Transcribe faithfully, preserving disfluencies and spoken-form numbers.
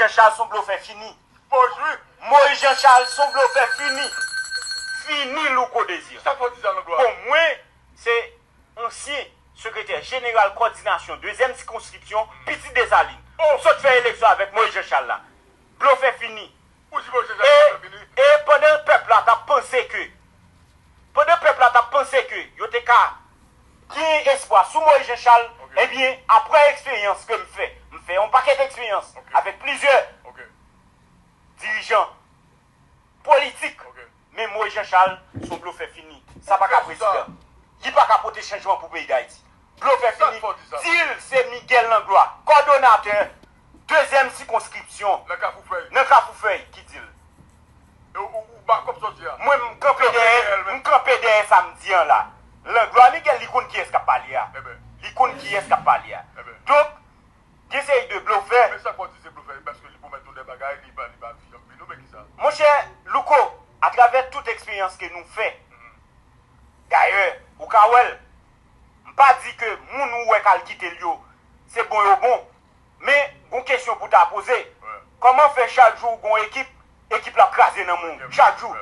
Jean Charles se yon blofè fini. Moyiz Jean Charles se yon blofè fini. Fini, Louko Désir. Sa fò di sa nan glwa. Bon, mwen, se ansyen sekretè jeneral kòdinasyon dezyèm sikonskripsyon, Pitit Desalin. M sot fè eleksyon avèk Moyiz Jean Charles la. Blofè fini. Ou di Moyiz Jean Charles blofè fini. E pandan pèp la t ap panse ke, pandan pèp la t ap panse ke yo te ka gen espwa sou Moyiz Jean Charles, ebyen, apre eksperyans ke m fè, m fè yon pakèt eksperyans avèk plizyè dirijan politik. Men Moyiz Jean Charles se yon blofè fini. Sa pa ka prezidan. Li pa ka pote chanjman pou peyi Dayiti. Blofè fini. Di l se Miguel Langlois, kòdonatè dezyèm sikonskripsyon nan Kafou Fèy, ki di l. Mwen, m kanpe dèyè, m kanpe dèyè sa m di an la. Langlois Miguel, li konn kiyès k ap pale a. Li konn kiyès k ap pale a. Donk, gen seri de blofè. Men sa k fè w di se blofè, paske li pwomèt nou de bagay, li pa, li pa janm vin, ou men kisa? Monchè Louko, atravè tout eksperyans ke nou fè, dayè, ou ka wè l, m pa di ke moun ou wè k al kite l yo, se bon yo bon, men gon kesyon pou ta poze. Kòman fè chak jou ou gon ekip, ekip la ap kraze nan men w? Chak jou.